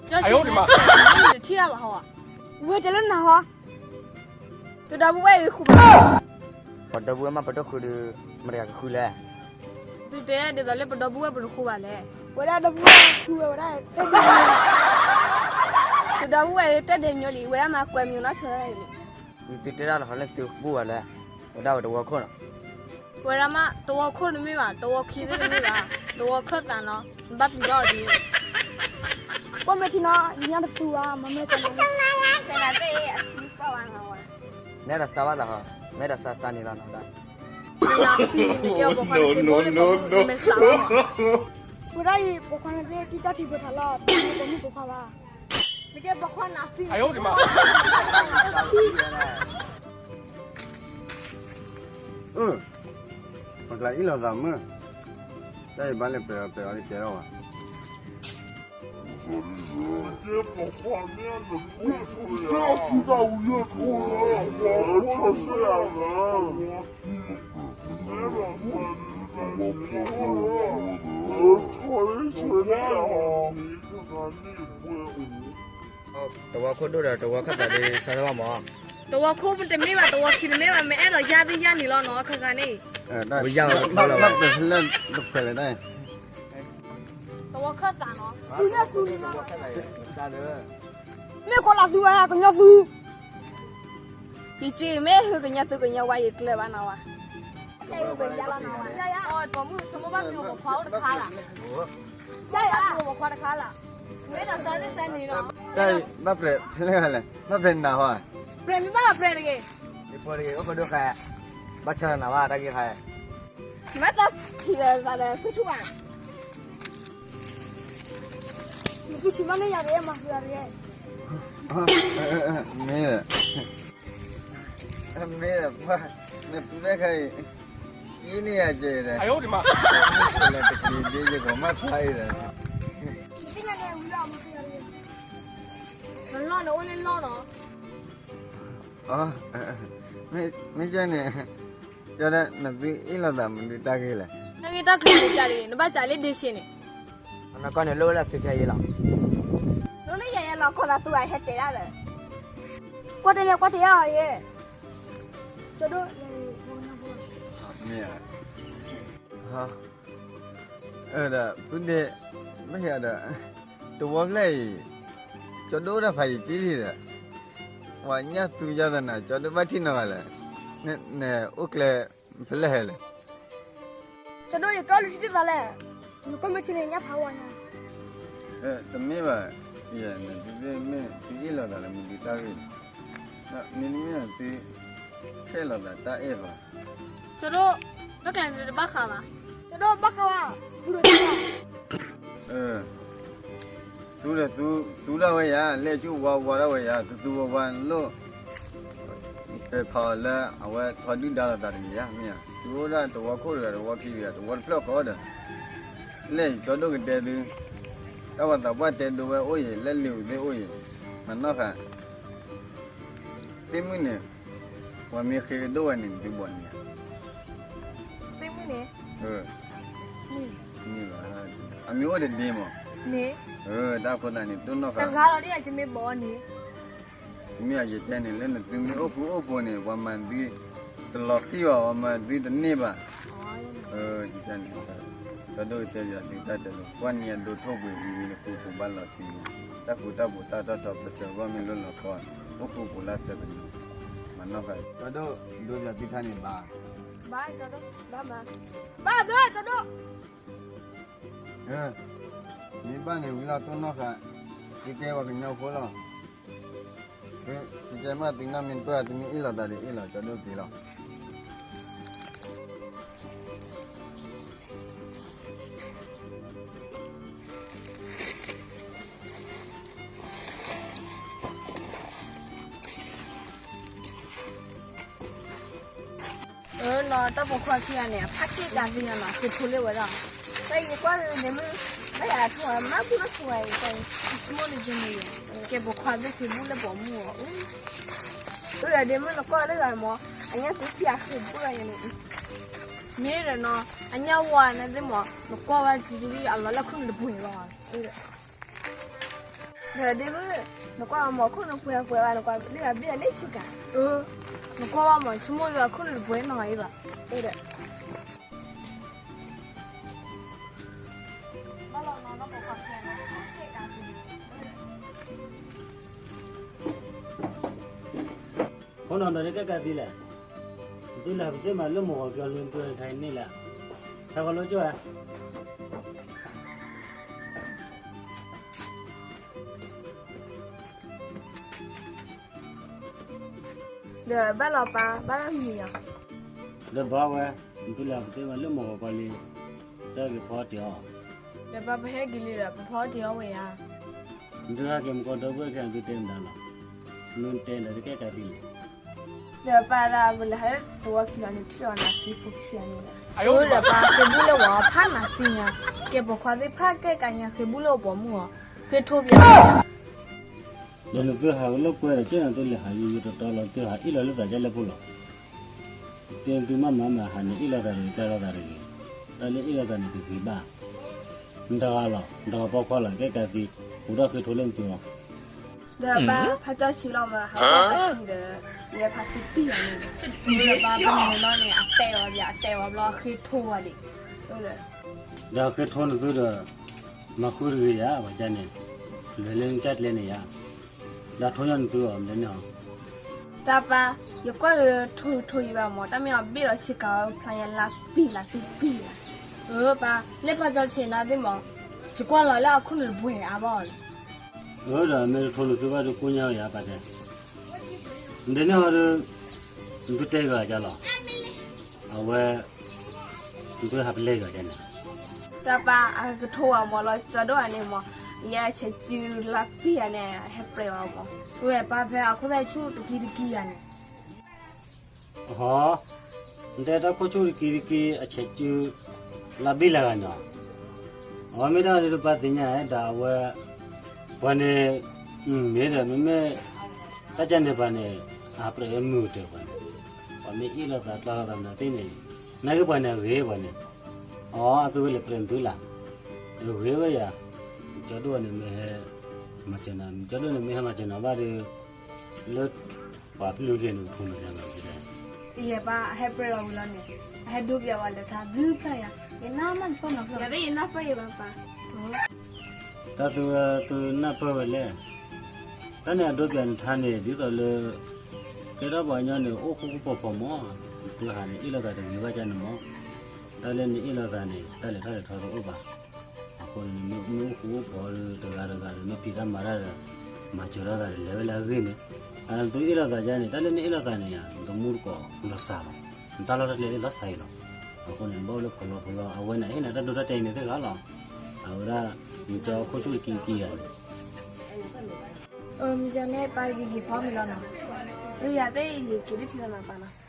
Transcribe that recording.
ကၠီဆံးန့ၣ် တထံၣ်တၢ်ဘၣ်ဟီ, ဝဲတဲလၢနၤဟီ, သုဒီပုၢ်ဝဲၢ်အံၤဃုဘၣ်, ပှၤဒီပုၢ်ဝဲၢ်မးပဒိၣ်ဃုဒီး မတၤကဃုလဲၣ်, သုတဲဒ်သိးလၢပဒီပုၢ်ဝဲၢ်ပတဃုဘၣ်လဲၣ်, ဝဲဒၣ်ဒီပုၢ်ဝဲၢ်ဃုဝဲဝဲဒၣ်တဲဒ်, သုဒီပုၢ်ဝဲၢ်တဲဒ်ညီလံ ဝဲဒၣ်မၤကွဲးမံၤနီၢ်ဆိဒၣ်အံၤန့ၣ်, သုတဲတၢ်လီၤလၢသုဃုဘၣ်လဲၣ်, ဝဲဒၣ်ဝဲတဝီခိၣ်နီၤ ဝဲဒၣ်မး တဝီခိၣ်တမ့ၢ်ဘၣ်, တဝီခံသ့ၣ်တမ့ၢ်ဘၣ်, တဝီခၢၣ်သးနီၤ, နဘၣ်ပျံၤဘၣ်အီၤဒ်န့ၣ်, ကွၢ်မဲာ်ထံနီၤ ယညါတသူဘၣ်, မ့မ့ၢ်တနၤ, တနၤသ့ၣ်အထံကီၢ်ဘၣ်နီၤဝဲ, နဲဒၣ်စါဘၣ်သးဟီ, နဲဒၣ်စါစါန့ၣ်လီၤနီၤဒၣ်, ဝဲဒၣ်အံၤပိာ်ခွါန့ၣ်သ့ၣ်တၢ်ထံၣ်ပှဲၤထးလီၤ, ပိာ်မုၣ်ပိာ်ခွါဘၣ်, နကဲပိာ်ခွါနၤသံ, ပကျါအ့ၣ်လိာ်သးမုၢ်, တၢ်အံၤဘၣ်လဲၤပှဲၤအီၤပှဲၤအီၤတကဲထီၣ်ဘၣ်, တဝီခိၣ်ဒိၣ်ဒီးတဝီခၢၣ်သးဒီးစါတဘၣ်မး, တဝီခိၣ်တမ့ၢ်ဘၣ် တဝီခံတမ့ၢ်ဘၣ် မ့ၢ်အဲၣ်ဒိးယါသ့ၣ်ယါန့ၣ်လီၤနီၤ ခဲခါန့ၣ်, ဘၣ်ပှဲၤလၢတဖျဲလဲၣ်, တဝီခၢၣ်သးနီၤ, မ့ၢ်ကီးလီၤသူဝဲကညီသူ, ယစ့မ့ၢ်ဟုကညီသူကညီဝါယကျၢၤဘၣ်နီၤဝဲ, ပိာ်မုၣ်ဆိကမိၣ်ဘၣ်မ့ၢ်ပိာ်ခွါအိၣ်တခါလၢ်, ပိာ်ခွါတခါလၢ်, မ့ၢ်ဒီးစါသ့ၣ်စါန့ၣ်လီၤ, ဘၣ်ပှဲၤဖဲလဲၣ်လဲၣ်, ဘၣ်ပှဲၤနၤဟီ, ပှဲၤမ့ၢ်ဘၣ်ပှဲၤတဂ့ၤ, ပှဲၤတဂ့ၤ အိၣ်ဖဲဒိၣ်ဃဲ, ဘၣ်ဆၢနၤဘၣ်တၢ်ဂ့ၢ်ဃဲ နဘၣ်တၢ်ထံၣ်လၢသးဒီးသူၣ်ထူၣ်ဘၣ်, နသူၣ်ဆံးမးန့ၢ်ယၤတဂ့ၤ မၤဃုာ်ယၤတဂ့ၤ, မ့ၢ်, မ့ၢ်, နသူၣ်တၢ်ခါအံၤ, အံၤန့ၢ်ယၤကဲဒီး, တက့ၤဒ်ယကမၣ်ဖျါအံၤဒီး, နလီၢ်န့ၣ်အိၣ်လၢလီၢ်နီၤ, မ့ၢ်ကဲန့ၣ်, ကဲဒီးနသုအ့ၣ်လိာ်သးမနုၤတၢ်ဂ့ၢ်လဲၣ်, တၢ်ဂ့ၢ်တၢ်ကျိၤန့ၣ်ကၢ်တဂ့ၤ နဘၣ်စးလၢဒ့ဆ့န့ၣ်, နကီၢ်န့ၣ်လိၣ်ဝဲဒၣ်သုခဲအံၤလီၤ, လိၣ်လၢယၤယဲလီၤ ခီၣ်သးသူဂၤဟဲတဲဒၣ်ဒီး, ကွၢ်တဲယဲ ကွၢ်တဲယဲအီၤယဲ, ကၠီဒိၣ်, မ့ၢ်ဧါ, ဒီးဖုဒ့, မ့ၢ်ဧါဒီး, တဝီဖျၢၣ်အံၤ, ကၠီဒိၣ်အိၣ်ဒီးဖးယံာ်ကံလံဒီး, ပှၤညၣ်သူယါသနၤ ကၠီဒိၣ်ဘၣ်ထံၣ်နီၤဂၤလဲၣ်, နအိၣ်ကျဲဖဲလဲၣ်ဟဲလဲၣ်, ကၠီဒိၣ်ယကၢ်လူၤထံၣ်သးလဲၣ်, နကွၢ်မ့ၢ်ထံန့ၣ်ညၣ်ဖးဝါညါ, တမ့ၢ်ဘၣ်, ယဲန့ၣ်သုမ့ၢ်သုအ့ၣ်လိာ်သးလၢမနုၤတၢ်ဂ့ၢ်, မ့တမ့ၢ်သု, ခဲလီၤသးတၢ်အဲၣ်ဘၣ်, ကၠီဒိၣ်, တၢ်ကျဲၤန့ၣ်တဘၣ်ဃးဘၣ်, ကၠီဒိၣ်ဘၣ်ဃးဘၣ်, သူဒီးသူဘၣ် သူဒီးသူ, သူဒၣ်ဝဲယၤ လဲၤဆူဝါဝါဒၣ်ဝဲယၤ သူသူဝါဝါလိၣ်, ပဲာ်ဖးအီၤလၢအဝဲထီဒုၣ်ဒါလိာ်သးတဂ့ၤယါ မ့ၢ်ဧါ, သုအိၣ်ဒၣ်တဝီခိၣ်တဂၤ တဝီခံတဂၤ တဝီတဖျၢၣ်ဃီဒီး, လဲၤအံၤကၠီဒိၣ်ကတဲသု, တၢ်ဝဲသးပှၢ်တဲဒိဝဲအိၣ်အံၤ လၢလ့ၤဝံၤသ့ၣ်အိၣ်အံၤ, မၤနီၣ်ဃာ် သ့ၣ်မုၣ်န့ၣ်, ပှၤမ့ၢ်ဃ့ကဒိၣ်ဝဲန့ၣ် သုဘီၣ်န့ၣ်ဧါ, သ့ၣ်မုၣ်န့ၣ်, န့ၣ်လီၤ, အမ့ၢ်အိၣ်တဒ့မး, န့ၣ်, တၢ်အဃိသတးန့ၣ် တိၢ်နီၣ်ဃာ်, တဂၤလီၤဒ်ယၤယမ့ၢ်ဘီၣ်န့ၣ်, မ့ၢ်အယတဲန့ၣ် လၢနသုမ့ၢ်အိၣ်ဃူအိၣ်ဖိးန့ၣ် ပှၤမၤသုတလီၤဃံၣ်ဘၣ် ပှၤမၤသုတန့ၢ်ဘၣ်, န့ၣ်, ကၠီဒိၣ်တဲယၤသုတၢ်တဲလီၤ ကွၢ်နံၤအဒိထိၣ်ဘှံးဝံၤ နဃူဃူဘၣ်လီၤတံၢ်န့ၣ်, တၢ်ဃူတၢ်ဖိးတၢ်ထီၣ်ထီ ပစၢၤဂီၢ်မ့ၢ်လိၣ်လီၤခီ, အိၣ်ဃူဖိးလၢစၢၤကန့ၣ်, မၤနီၣ်ဃာ်, ကၠီဒိၣ်ဒိယၤသုထါန့ၣ်ဘၣ်, ဘၣ်ကၠီဒိၣ်, ဘၣ်မၤ, ဘၣ်ကၠီဒိၣ် မ့ၢ်ဘၣ်န့ၣ်ဝံၤလီၤတိၢ်နီၣ်ဃာ်, သုကဲပှၤကညီဖိလီၤ, သုကဲမးသုနီၢ်မ့ၢ်တပၢၢ် သုမ့ၢ်အ့ၣ်လိာ်သးဒီးအ့ၣ်လိာ် ကၠီဒိၣ်က့ၤလီၤ. အၢ နီၤ တၢ်ပိာ်ခွါခံဂၤန့ၣ် အဖးက့ၣ်ကးသ့ၣ်ညါနီၤ ဃ့ဖိလ့ၣ်ဝဲဒၣ်, တၢ်အံၤကွၢ်ဒ့မုၣ်, ဘၣ်ယၤထူၣ်မးဘူၣ်လၢဖိဂၤအံၤ တၢ်အံၤ ဆိကမိၣ်န့ၣ်က့န့ၣ်, ကဲပိာ်ခွါသ့ၣ်ဃ့ဘူၣ်လၢပိာ်မုၣ်အီၤ, အၢဒ့မုၣ်နကွၢ်လၢဂၤမး, အညၣ်သူခံဂၤဃ့ဘူၣ်လၢယၤန့ၣ်, မ့ၢ်ဒီးနီၤ အညၣ်ဝါန့ၣ်သ့ၣ်မး နကွၢ်ဝဲတံၤတံၤ အလီၤလၢခုၣ်န့ၣ်တပှ့ၤဘၣ်, အၢ ဒ့မုၣ်, နကွၢ်အီၤမ့ၢ် ခိၣ်နူာ်ပှဲၤပှဲၤဘၣ်, နကွၢ်လၢအဘ့ၣ်အလံာ်ဆံးကၤ. နကွၢ်ဝဲမ့ၢ် ဆိကမိၣ်ဒီးအခိၣ်နူာ်တပှဲၤနီၢ်အံၤဘၣ်. ဖိနီၤဒီးတကဲကးသံလဲၣ်, နသုလဲၤဟးပသ့မးလၢမိၢ်ဂီၤကၠီလၢနသုဟဲခါအံၤန့ၣ်လဲၣ်, ဟဲဃီၤလၢကၠိဧါ. ဒီးဘၣ်လီၤပၢ်, ဘၣ်လီၤမံၤဧါ. ဒီးဘၣ်ဝဲ, နသုလဲၤဟးပသ့မးလၢမိၢ်ဂီၤကၠီလံ, တၢ်က့ၤဖီတ့ၢ်အီၤ. ဒီးပၢ်ပဟဲက့ၤလံဒီး ပဖီတ့ၢ်အီၤဝဲဧါ. နသုဟဲက့ၤမ့ၢ်ကီးဒီပုၢ်ဝဲၢ်ခဲအံၤ နသုတဲမတၤလီၤ, နတဲဒီးတကဲကးသံလဲၣ်. ဒီးပၢ်ဒၣ်ပလဲၤဟးလၢသဝီခံလီၤန့ၣ် ထံၣ်အီၤနၤသံဖိခံဂၤန့ၣ်လီၤ. အၢဒီးပၢ်ဃ့ဘူၣ်လၢဝၤဖးနၤသ့ၣ်ညါ, ကဲပိာ်ခွါသ့ၣ်တဖၣ်ကဲကးညါဃ့ဘူၣ်လၢအပိာ်မုၣ်အီၤ, ဃ့ထိဘၣ်. ဒီးနသုဟးဝဲလၢကွဲဒီး ကဲနသုလဲၤဟးယိယိတီတီလီၤ, သုဟးအ့ၣ်လီၤလၢသးကဲလၢဖိလီၤ. တဲနသုမၤမၤမၤဟးန့ၣ် အ့ၣ်လိာ်သးတဂ့ၤ ကျဲလိာ်သးတဂ့ၤ, တၢ်လၢအ့ၣ်လိာ်သးန့ၣ်တဂ့ၤဘၣ်. နတဂၤလီၤ, နတဂၤပိာ်ခွါလီၤ, ကဲကးသံ, အိၣ်ဒီးဃ့ထိလၢနသုအီၤ. ဒီးပၢ်ဖးကၠီဆံးလီၤမး ဟးကဲကးသံဒီး, ယဲဖးသံပံာ်ယၤန့ၣ်, ဒီးပၢ်ပမ့ၢ်လီၤန့ၣ် အတဲဝဲဘၣ်, အတဲဝဲဘျီ အဃ့ထိဝဲလံ. ဒီးဃ့ထိနသုဒီး, မၤဃုတဂ့ၤယၤ ပှၤကန့ၣ်, လဲၤလၢနကၢ်ကျဲန့ၣ်ယၤ, ဒီးထိညီနသုအီၤ မ့ၢ်န့ၣ်အီၤ. တၢ်ပၢ်, ယကွၢ်လၢထိထိယံၤဘၣ်မး, တၢ်မ့ၢ်အီၤဘ့ၣ်လီၤဆံးကၤဝဲဖျါညါလၢပံာ်လၢသုပံာ်လၢ. အၢပၢ်, လၢဖးကၠီဆံးနၤသ့ၣ်မး, ယကွၢ်လီၤလၢအခိၣ်နူာ်တပှဲၤအါဘၣ်အီၤလီၤ. အၢဒီးမ့ၢ်တထိနသုဘၣ်ဒီးကိညါဝဲယၤပၢ်တဲ, ဒ်န့ၣ်အီၤဒီး, နသုတဲဂၤကလီၤ, အဝဲ, နသုဟးပလဲၤဂၤကန့ၣ်. တၢ်ပၢ်အကထိဝဲမးလီၤ ကၠီဒိၣ်အန့ၣ်မး, ယဲအဆဲးစုလၢပံာ်ယၤန့ၣ် ဟဲပြဲးဝဲမး, ဝဲပၢ်ဖဲအခိၣ်သၣ်ဆူၣ်တကံတကံယၤန့ၣ် ဟီ, နတဲတၢ်ခိၣ်ဆူၣ်တကံတကံ အဆဲးစု, လၢဘံၣ်လၢဂၤန့ၣ်, အဝဲမ့ၢ်တၢ်ဒ်တပၢ်သ့ၣ်ညါဒီးအဝဲ, ပှၤန့ၣ်, မ့ၢ်ဒီးမ့မ့ၢ်, တၢ်ကန့ၣ်ပှၤန့ၣ်, အပြဲးအမုာ်တၢၢ်ပှၤန့ၣ်, ပှၤမ့ၢ်အ့ၣ်လိာ်သးကျါလိာ်သးမနုၤသ့ၣ်န့ၣ်, နာ်က့ပှၤန့ၣ်အဂ့ၤပှၤန့ၣ်, အီအသုဝဲလဲၤပြဲးနသုလၢ်, အဂ့ၤဝဲယၤ, ကၠီဒိၣ်န့ၣ်မ့ၢ်ဟဲ, မၤစၢၤနၤ, ကၠီဒိၣ်န့ၣ်မ့ၢ်ဟဲမၤစၢၤနၤဘၣ်ဒီး, လၢ, ပှၤဖလူၤက့ၤန့ၣ် ပထူန့ၣ်မၤစၢၤ, ယဲပၢ်ဟဲပြဲးလီၤဝံၤလီၤန့ၣ်, အဟဲဒိပၠးဝဲလၢထါဘျုးဖျါယၤ, ယနၢ်မးယပၢ်နီၤ, ယဲယနၢ်ပၢၢ်ယဘၣ်ပၢ်, တၢ်သုဝဲသုနၢ်ပၢၢ်ဝဲလဲၣ်, တၢ်န့ၣ်အဒိပၠးနထါန့ၣ် ဒ်သိးလၢ, ကဲထီၣ်ပှၤကညီန့ၣ် အိၣ်ဃူအိၣ်ဖိးဖိးမး, သုဟးန့ၣ်အ့ၣ်လိာ်သးတဂ့ၤဘၣ်ကန့ၣ်မး, တၢ်လၢနအ့ၣ်လိာ်သးန့ၣ် တၢ်လဲၤထီၣ်လဲၤထီတအိၣ်ဘၣ်, အဃိန့ၣ်မ့ၢ်အိၣ်ဃူအိၣ်ဖိးဒီးတဂၤတဂၤဒီး မ့ၢ်ဖံးတၢ်မၤတၢ်ဒီး, မၤစၢၤထီၣ်သးဒီးလဲၤဝဲလၢအဂ့ၢ်န့ၣ်, အသုအ့ၣ်လိာ်သးယါန့ၣ် တၢ်လၢနအ့ၣ်လိာ်သးန့ၣ်ယါ နတမူတကိးလီၤစှၤလီၤ, နတၢ်လီၢ်တၢ်ကျဲလၢလီၤစှၤအံၤလီၤ, အဃိန့ၣ် နဘၣ်အိၣ်လၢဖီလီၤဖီလီၤ အဝဲန့ၣ်ဟ့ၣ်နၤတၢ်ဒိတၢ်တဲာ်အံၤန့ၣ်သ့ၣ်ဂၤလီၤ, အဝဲဒၣ်, မ့ၢ်ကၠီခိၣ်ဆူၣ်တကံကံယါန့ၣ် မ့ၢ်ကန့ၣ်ပၢ်ယက့ၤဖီမ့ၤလီၤနီၤ, ယၤသ့ၣ်ယက့ၤလၢထံလီၤနီၤပၢ်နီၤ.